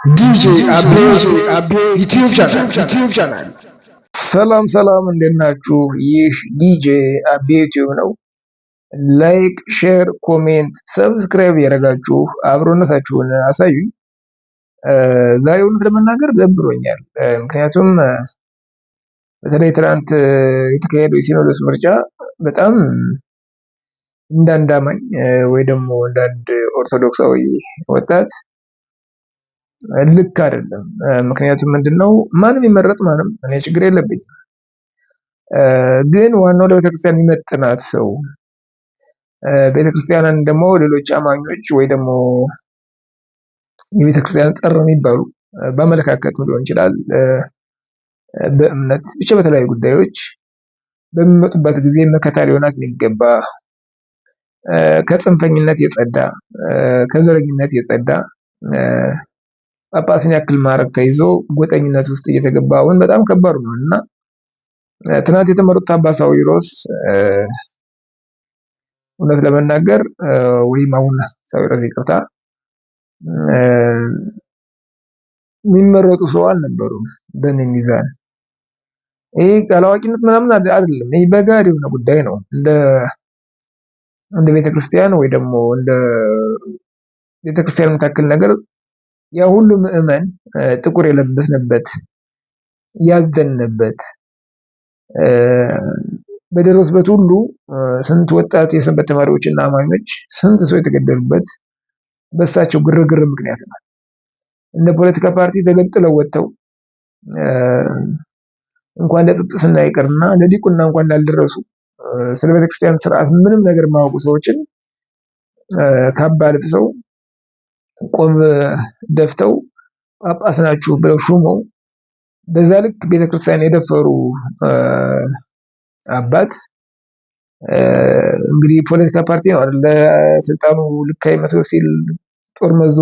ዲጄ አቤ YouTube channel። ሰላም ሰላም፣ እንዴት ናችሁ? ይህ ዲጄ አቤ ዩቲዩብ ነው። Like፣ share፣ comment፣ subscribe ያደረጋችሁ አብሮነታችሁን አሳዩኝ። ዛሬ እውነት ለመናገር ደብሮኛል። ምክንያቱም በተለይ ትናንት የተካሄደው የሲኖዶስ ምርጫ በጣም እንዳንድ አማኝ ወይ ደግሞ እንዳንድ ኦርቶዶክሳዊ ወጣት ልክ አይደለም። ምክንያቱም ምንድነው ማንም ይመረጥ ማንም እኔ ችግር የለብኝም። ግን ዋናው ለቤተክርስቲያን የሚመጥናት ሰው፣ ቤተክርስቲያንን ደግሞ ሌሎች አማኞች ወይ ደግሞ የቤተክርስቲያን ጸር የሚባሉ በአመለካከት ሊሆን ይችላል፣ በእምነት ብቻ በተለያዩ ጉዳዮች በሚመጡበት ጊዜ መከታ ሊሆናት የሚገባ፣ ከጽንፈኝነት የጸዳ፣ ከዘረኝነት የጸዳ ጳጳስን ያክል ማዕረግ ተይዞ ጎጠኝነት ውስጥ እየተገባ አሁን በጣም ከባድ ነው። እና ትናንት የተመረጡት አባ ሳዊሮስ እውነት ለመናገር ወይም አቡነ ሳዊሮስ ይቅርታ፣ የሚመረጡ ሰው አልነበሩም በእኔ ሚዛን። ይሄ ካላዋቂነት ምናምን አይደለም። ይሄ በጋር የሆነ ጉዳይ ነው። እንደ ቤተክርስቲያን ወይ ደግሞ እንደ ቤተክርስቲያን የምታክል ነገር ያ ሁሉ ምዕመን ጥቁር የለበስንበት፣ ያዘንበት፣ በደረሱበት ሁሉ ስንት ወጣት የሰንበት ተማሪዎች እና አማኞች፣ ስንት ሰው የተገደሉበት በእሳቸው ግርግር ምክንያት ነው። እንደ ፖለቲካ ፓርቲ ተገንጥለው ወጥተው እንኳን ለጵጵስና ይቅርና ለዲቁና እንኳን ላልደረሱ፣ ስለ ቤተክርስቲያን ስርዓት ምንም ነገር የማያውቁ ሰዎችን ካባ ለብሰው፣ ቆብ ደፍተው ጳጳስ ናችሁ ብለው ሹመው በዛ ልክ ቤተክርስቲያን የደፈሩ አባት እንግዲህ ፖለቲካ ፓርቲ ነው አይደል? ለስልጣኑ ልክ አይመስለው ሲል ጦር መዞ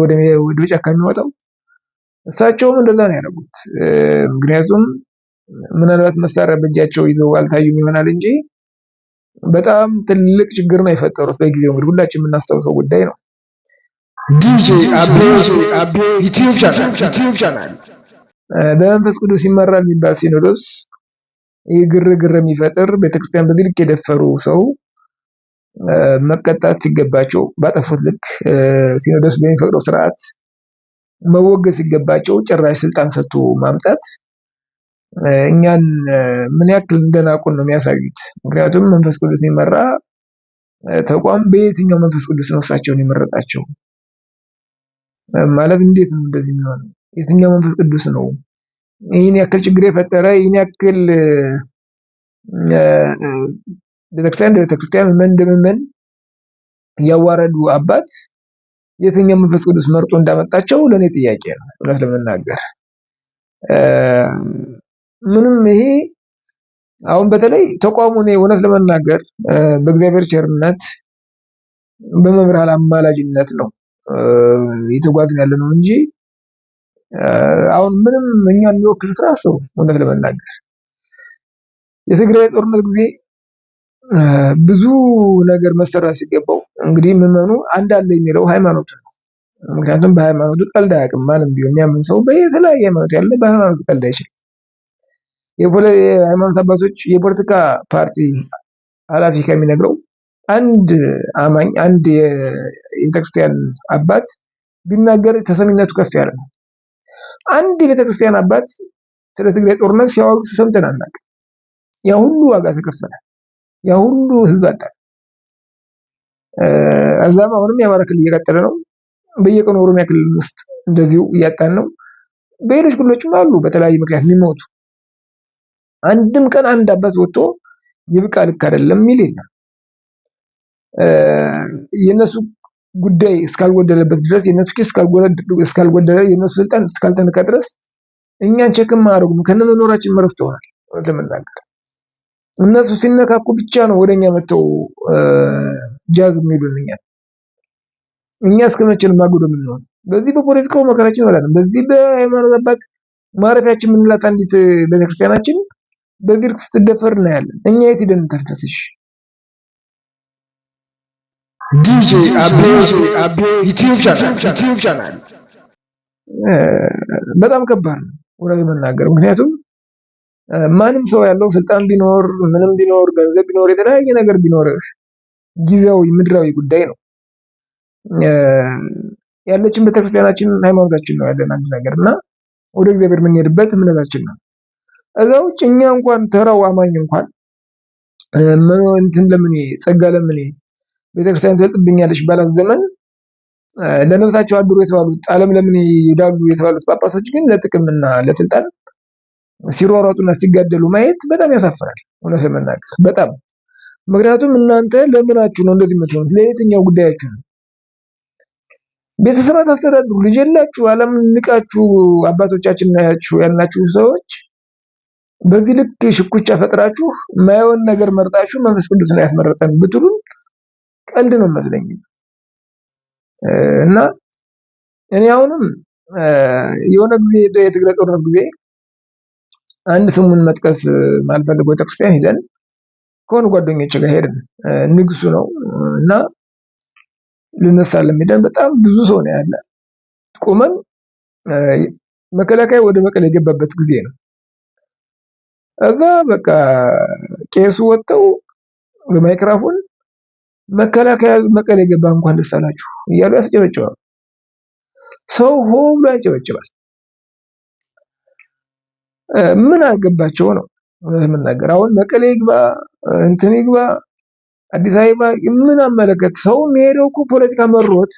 ወደ ጫካ የሚወጣው፣ እሳቸውም እንደዛ ነው ያደረጉት። ምክንያቱም ምናልባት መሳሪያ በእጃቸው ይዘው አልታዩም ይሆናል እንጂ በጣም ትልቅ ችግር ነው የፈጠሩት። በጊዜው እንግዲህ ሁላችን የምናስታውሰው ጉዳይ ነው። ዲጄ አቤ YouTube channel። በመንፈስ ቅዱስ ይመራል የሚባል ሲኖዶስ ይህ ግርግር የሚፈጥር፣ ቤተክርስቲያን በዚህ ልክ የደፈሩ ሰው መቀጣት ሲገባቸው፣ ባጠፉት ልክ ሲኖዶስ በሚፈቅደው ስርዓት መወገዝ ሲገባቸው ጭራሽ ስልጣን ሰጥቶ ማምጣት እኛን ምን ያክል እንደናቁን ነው የሚያሳዩት። ምክንያቱም መንፈስ ቅዱስ የሚመራ ተቋም በየትኛው መንፈስ ቅዱስ ነው እሳቸውን የመረጣቸው? ማለት እንዴት ነው እንደዚህ የሚሆነው? የትኛው መንፈስ ቅዱስ ነው ይህን ያክል ችግር የፈጠረ፣ ይህን ያክል ቤተክርስቲያን እንደ ቤተክርስቲያን፣ ምዕመን እንደ ምዕመን ያዋረዱ አባት የትኛው መንፈስ ቅዱስ መርጦ እንዳመጣቸው ለእኔ ጥያቄ ነው። እውነት ለመናገር ምንም ይሄ አሁን በተለይ ተቋሙ እኔ እውነት ለመናገር በእግዚአብሔር ቸርነት በመብርሃን አማላጅነት ነው እየተጓዝን ያለ ነው እንጂ አሁን ምንም እኛ የሚወክል ስራ አሰሩ። እውነት ለመናገር የትግራይ ጦርነት ጊዜ ብዙ ነገር መሰራት ሲገባው እንግዲህ ምዕመኑ አንድ አለ የሚለው ሃይማኖቱ ነው። ምክንያቱም በሃይማኖቱ ቀልድ አያውቅም። ማንም ቢሆን የሚያምን ሰው በየተለያየ ሃይማኖት ያለ በሃይማኖቱ ቀልድ አይችልም። የሃይማኖት አባቶች የፖለቲካ ፓርቲ ኃላፊ ከሚነግረው አንድ አማኝ፣ አንድ የቤተክርስቲያን አባት ቢናገር ተሰሚነቱ ከፍ ያለ ነው። አንድ የቤተክርስቲያን አባት ስለ ትግራይ ጦርነት ሲያወግዝ ሰምተን አናውቅም። ያ ሁሉ ዋጋ ተከፈለ። ያ ሁሉ ህዝብ አጣ። እዛም አሁንም የአማራ ክልል እየቀጠለ ነው። በየቀኑ ኦሮሚያ ክልል ውስጥ እንደዚሁ እያጣን ነው። በሌሎች ክልሎችም አሉ በተለያዩ ምክንያት የሚሞቱ። አንድም ቀን አንድ አባት ወጥቶ ይብቃ፣ ልክ አይደለም የሚል የለም። የነሱ ጉዳይ እስካልጎደለበት ድረስ፣ የነሱ ኪስ እስካልጎደለ፣ የነሱ ስልጣን እስካልተነካ ድረስ እኛን check ም አያደርጉም። ከነመኖራችን ረስተውናል። ለመናገር እነሱ ሲነካኩ ብቻ ነው ወደኛ መጥተው ጃዝ የሚሉን እኛን። እኛ እስከመቼ ነው ማጎዶ የምንሆን? በዚህ በፖለቲካው መከራችን እንበላለን። በዚህ በሃይማኖት አባት ማረፊያችን የምንላት አንዲት ቤተክርስቲያናችን በግልጽ ስትደፈር እናያለን። እኛ የት ሄደን እንተንፈስሽ? ዲጄ አቤ YouTube channel። በጣም ከባድ ነው እውነት ለመናገር። ምክንያቱም ማንም ሰው ያለው ስልጣን ቢኖር ምንም ቢኖር ገንዘብ ቢኖር የተለያየ ነገር ቢኖርህ ጊዜያዊ ምድራዊ ጉዳይ ነው። ያለችን ቤተክርስቲያናችን ሃይማኖታችን ነው ያለን አንድ ነገር እና ወደ እግዚአብሔር የምንሄድበት እምነታችን ነው። እዛ ውጭ እኛ እንኳን ተራው አማኝ እንኳን እንትን ለምኔ ጸጋ ለምኔ ቤተክርስቲያን ትሰጥብኛለች ባላት ዘመን ለነፍሳቸው አድሩ የተባሉት ዓለም ለምን ይሄዳሉ የተባሉት ጳጳሶች ግን ለጥቅምና ለስልጣን ሲሯሯጡና ሲጋደሉ ማየት በጣም ያሳፍራል። እውነት ለመናገር በጣም ምክንያቱም እናንተ ለምናችሁ ነው እንደዚህ የምትሆኑት? ለየትኛው ጉዳያችሁ ነው? ቤተሰብ አታስተዳድሩ፣ ልጅ የላችሁ፣ ዓለም ንቃችሁ አባቶቻችን ናችሁ ያልናችሁ ሰዎች በዚህ ልክ ሽኩቻ ፈጥራችሁ ማየውን ነገር መርጣችሁ መንፈስ ቅዱስ ነው ያስመረጠን ብትሉን ቀልድ ነው መስለኝ። እና እኔ አሁንም የሆነ ጊዜ የትግራይ ጦርነት ጊዜ አንድ ስሙን መጥቀስ ማልፈልገው ቤተክርስቲያን ሄደን ከሆኑ ጓደኞች ጋር ሄድን። ንግሱ ነው እና ልነሳለን ሄደን በጣም ብዙ ሰው ነው ያለ። ቆመን መከላከያ ወደ መቀሌ የገባበት ጊዜ ነው። እዛ በቃ ቄሱ ወጥተው በማይክራፎን መከላከያ መቀሌ ገባ እንኳን ደስ አላችሁ እያሉ ያስጨበጭባሉ። ሰው ሆ ብሎ ያጨበጭባል። ምን አገባቸው ነው የምናገር። አሁን መቀሌ ይግባ እንትን ይግባ አዲስ አበባ ምን አመለከት? ሰው የሚሄደው እኮ ፖለቲካ መሮት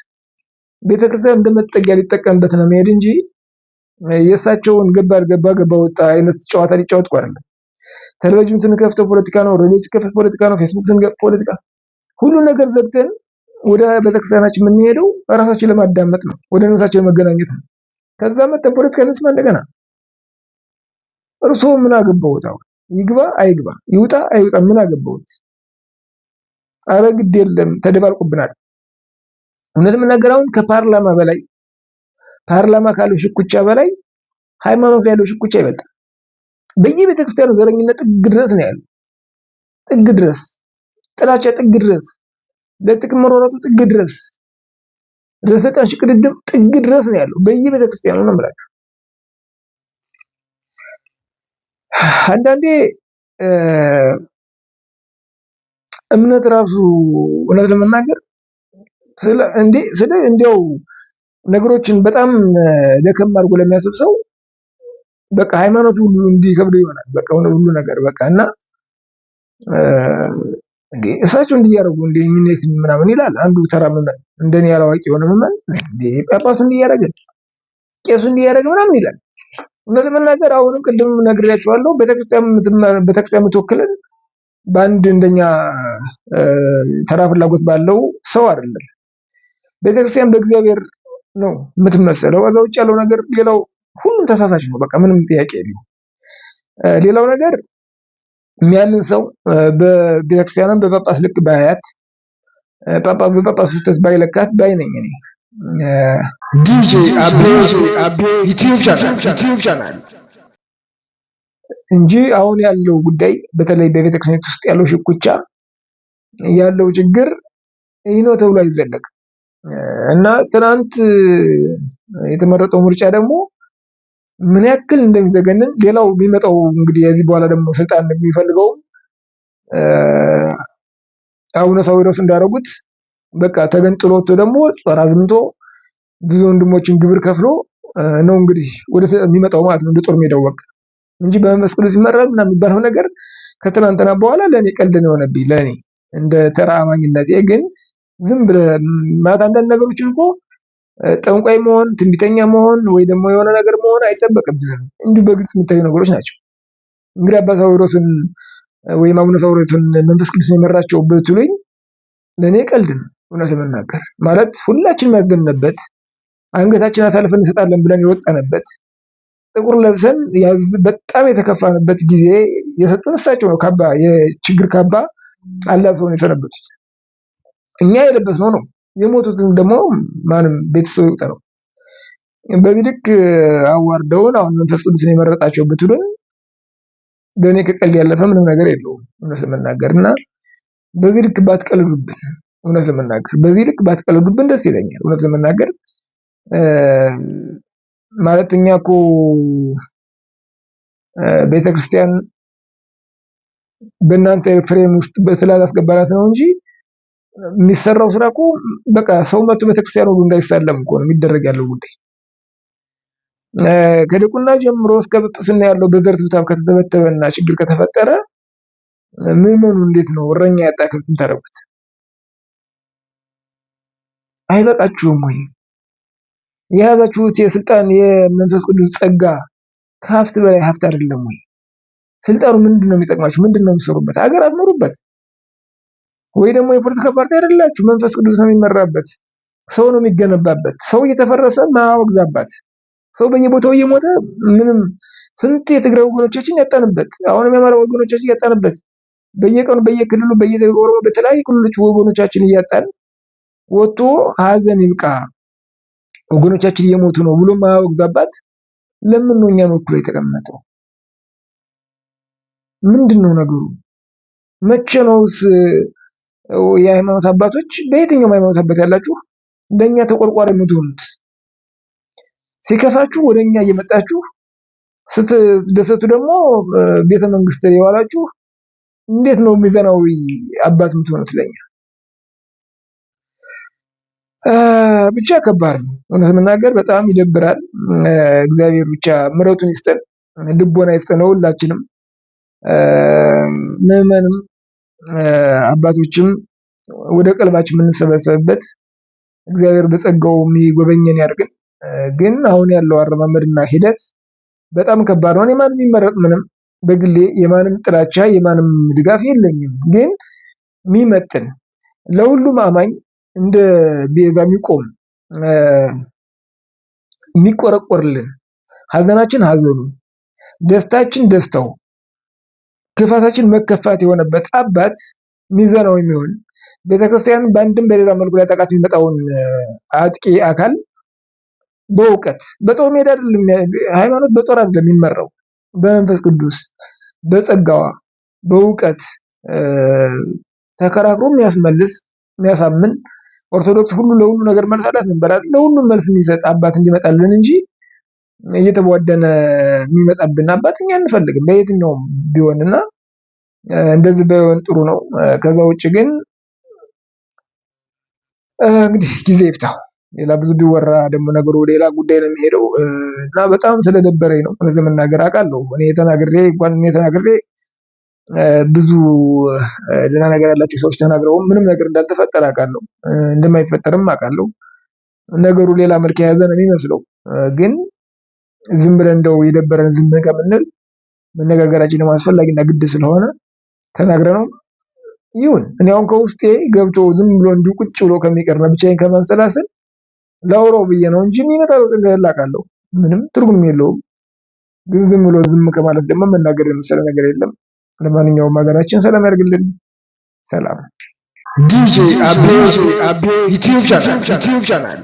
ቤተክርስቲያን እንደመጠጊያ ሊጠቀምበት ነው የሚሄድ እንጂ የእሳቸውን ገባ አልገባ ገባ ወጣ አይነት ጨዋታ ሊጫወት እኮ አይደለም። ቴሌቪዥን ስንከፍተው ፖለቲካ ነው፣ ሬዲዮ ስንከፍት ፖለቲካ ነው፣ ፌስቡክ ስንከፍት ፖለቲካ፣ ሁሉ ነገር ዘግተን ወደ ቤተክርስቲያናችን የምንሄደው ራሳችን ለማዳመጥ ነው፣ ወደ ነፍሳችን ለመገናኘት ነው። ከዛ መጥተን ፖለቲካ እንስማ እንደገና። እርስዎ ምን አገባዎት? አሁን ይግባ አይግባ ይውጣ አይውጣ ምን አገባዎት? አረ ግድ የለም ተደባልቆብናል። እውነት የምናገር አሁን ከፓርላማ በላይ ፓርላማ ካለው ሽኩቻ በላይ ሃይማኖት ላይ ያለው ሽኩቻ ይበልጣል። በየቤተክርስቲያኑ ዘረኝነት ጥግ ድረስ ነው ያለው። ጥግ ድረስ ጥላቻ፣ ጥግ ድረስ ለጥቅም መሯሯጡ፣ ጥግ ድረስ ለስልጣን ሽቅድድም ጥግ ድረስ ነው ያለው በየቤተክርስቲያኑ ነው የምላችሁ። አንዳንዴ እምነት ራሱ እውነት ለመናገር ስለ እንዴ ስለ እንዲያው ነገሮችን በጣም ደከም አድርጎ ለሚያስብ ሰው በቃ ሃይማኖቱ ሁሉ እንዲከብደው ይሆናል። በቃ ሁሉ ነገር በቃ እና እንዴ እሳቸው እንዲህ እያደረጉ እንዴ እምነት ምናምን ይላል አንዱ ተራ ምዕመን፣ እንደኔ ያላዋቂ የሆነ ምዕመን እንዴ ጳጳሱ እንዲህ እያደረገ ቄሱ እንዲህ እያደረገ ምናምን ይላል። እውነት ለመናገር አሁንም ቅድም ነግሬያቸዋለሁ። ቤተክርስቲያን የምትወክለን በአንድ እንደኛ ተራ ፍላጎት ባለው ሰው አይደለም። ቤተክርስቲያን በእግዚአብሔር ነው የምትመሰለው። ከዛ ውጭ ያለው ነገር ሌላው ሁሉም ተሳሳች ነው። በቃ ምንም ጥያቄ የለውም። ሌላው ነገር የሚያምን ሰው በቤተክርስቲያንም በጳጳስ ልክ ባያት በጳጳስ ስህተት ባይለካት ባይ ነኝ እኔ። ዲጄ አቤ አቤ YouTube channel YouTube channel እንጂ አሁን ያለው ጉዳይ በተለይ በቤተክርስቲያን ውስጥ ያለው ሽኩቻ ያለው ችግር ይህ ነው ተብሎ አይዘለቅም። እና ትናንት የተመረጠው ምርጫ ደግሞ ምን ያክል እንደሚዘገንን ሌላው የሚመጣው እንግዲህ የዚህ በኋላ ደግሞ ስልጣን የሚፈልገው አቡነ ሳዊሮስ እንዳደረጉት በቃ ተገንጥሎ ወጥቶ ደግሞ ጦር አዝምቶ ብዙ ወንድሞችን ግብር ከፍሎ ነው እንግዲህ ወደ የሚመጣው ማለት ነው፣ እንደ ጦር ሜዳው በቃ እንጂ በመንፈስ ቅዱስ ይመራል ምናምን የሚባለው ነገር ከትናንትና በኋላ ለኔ ቀልድ ነው የሆነብኝ። ለኔ እንደ ተራ አማኝነቴ ግን ዝም ብለህ ማለት አንዳንድ ነገሮችን እኮ ጠንቋይ መሆን ትንቢተኛ መሆን ወይ ደግሞ የሆነ ነገር መሆን አይጠበቅብህም። እንዲሁ በግልጽ የሚታዩ ነገሮች ናቸው። እንግዲህ አባ ሳዊሮስን ወይም አቡነ ሳዊሮስን መንፈስ ቅዱስን የመራቸው ብትሉኝ ለእኔ ቀልድ ነው። እውነት ለመናገር ማለት ሁላችንም ያገንበት አንገታችን አሳልፈን እንሰጣለን ብለን የወጣንበት ጥቁር ለብሰን በጣም የተከፋንበት ጊዜ የሰጡን እሳቸው ነው። ካባ የችግር ካባ አላብሰው ነው የሰነበቱት። እኛ የለበስነው ነው። የሞቱትን ደግሞ ማንም ቤተሰቡ ይቁጠረው። በዚህ ልክ አዋርደውን አሁን መንፈስ ቅዱስን የመረጣቸው ብትሉን ለእኔ ከቀልድ ያለፈ ምንም ነገር የለውም እውነት ለመናገር እና በዚህ ልክ ባትቀልዱብን፣ እውነት ለመናገር በዚህ ልክ ባትቀልዱብን ደስ ይለኛል። እውነት ለመናገር ማለት እኛ እኮ ቤተክርስቲያን በእናንተ frame ውስጥ ስላላስገባናት ነው እንጂ የሚሰራው ስራ እኮ በቃ ሰው መጥቶ ቤተክርስቲያን ሁሉ እንዳይሳለም እኮ ነው የሚደረግ ያለው ጉዳይ። ከዲቁና ጀምሮ እስከ ጵጵስና ያለው በዘር ትብታብ ከተተበተበና ችግር ከተፈጠረ ምዕመኑ እንዴት ነው እረኛ ያጣ ከብት የምታደርጉት? አይበቃችሁም ወይ? የያዛችሁት የስልጣን የመንፈስ ቅዱስ ጸጋ ከሀብት በላይ ሀብት አይደለም ወይ? ስልጣኑ ምንድን ነው የሚጠቅማችሁ? ምንድን ነው የምትሰሩበት? ሀገር አትመሩበት ወይ? ደግሞ የፖለቲካ ፓርቲ አይደላችሁ። መንፈስ ቅዱስ ነው የሚመራበት፣ ሰው ነው የሚገነባበት። ሰው እየተፈረሰ ማወግዛባት፣ ሰው በየቦታው እየሞተ ምንም ስንት የትግራይ ወገኖቻችን ያጣንበት፣ አሁንም የአማራ ወገኖቻችን ያጣንበት፣ በየቀኑ በየክልሉ በየኦሮሞ በተለያዩ ክልሎች ወገኖቻችን እያጣን ወጥቶ ሀዘን ይብቃ ወገኖቻችን እየሞቱ ነው ብሎ ማያወግዛባት ለምን ነው እኛን ወክሎ የተቀመጠው? ምንድን ነው ነገሩ? መቼ ነውስ የሃይማኖት አባቶች በየትኛውም ሃይማኖት አባት ያላችሁ ለእኛ ተቆርቋሪ የምትሆኑት? ሲከፋችሁ ወደ እኛ እየመጣችሁ ስትደሰቱ ደግሞ ቤተ መንግስት የዋላችሁ እንዴት ነው ሚዛናዊ አባት የምትሆኑት ለኛ? ብቻ ከባድ ነው። እውነት መናገር በጣም ይደብራል። እግዚአብሔር ብቻ ምሕረቱን ይስጠን፣ ልቦና ይስጠን ሁላችንም፣ ምዕመንም አባቶችም ወደ ቀልባችን የምንሰበሰብበት እግዚአብሔር በጸጋው የሚጎበኘን ያድርግን። ግን አሁን ያለው አረማመድና ሂደት በጣም ከባድ ነው። የማንም የሚመረጥ ምንም በግሌ የማንም ጥላቻ የማንም ድጋፍ የለኝም። ግን የሚመጥን ለሁሉም አማኝ እንደ ቤዛ የሚቆም የሚቆረቆርልን ሀዘናችን ሀዘኑ ደስታችን ደስታው ክፋታችን መከፋት የሆነበት አባት ሚዛናዊ የሚሆን ቤተክርስቲያን በአንድም በሌላ መልኩ ሊያጠቃት የሚመጣውን አጥቂ አካል በእውቀት በጦር ሜዳ አይደለም። ሃይማኖት በጦር አይደለም የሚመራው፣ በመንፈስ ቅዱስ በጸጋዋ በእውቀት ተከራክሮ የሚያስመልስ የሚያሳምን ኦርቶዶክስ ሁሉ ለሁሉ ነገር መልስ አላት ነበር አይደል? ለሁሉም መልስ የሚሰጥ አባት እንዲመጣልን እንጂ እየተቧደነ የሚመጣብን አባት እኛ አንፈልግም፣ በየትኛውም ቢሆንና እንደዚህ ባይሆን ጥሩ ነው። ከዛ ውጭ ግን እንግዲህ ጊዜ ይፍታው። ሌላ ብዙ ቢወራ ደግሞ ነገሩ ሌላ ጉዳይ ነው የሚሄደው እና በጣም ስለደበረኝ ነው እውነት ለመናገር አውቃለሁ። እኔ ተናግሬ እንኳን እኔ ተናግሬ ብዙ ደህና ነገር ያላቸው ሰዎች ተናግረውም ምንም ነገር እንዳልተፈጠረ አውቃለሁ፣ እንደማይፈጠርም አውቃለሁ። ነገሩ ሌላ መልክ የያዘ ነው የሚመስለው። ግን ዝም ብለን እንደው የደበረን ዝም ከምንል መነጋገራችን ደግሞ አስፈላጊና ግድ ስለሆነ ተናግረነው ይሁን። እኔ አሁን ከውስጤ ገብቶ ዝም ብሎ እንዲሁ ቁጭ ብሎ ከሚቀርና ብቻዬን ከማንሰላሰል ላውራው ብዬ ነው እንጂ የሚመጣ ለውጥ እንደሌለ አውቃለሁ። ምንም ትርጉም የለውም። ግን ዝም ብሎ ዝም ከማለት ደግሞ መናገር የመሰለ ነገር የለም። ለማንኛውም ሀገራችን ሰላም ያድርግልን። ሰላም። ዲጄ አቤ አቤ YouTube channel YouTube channel።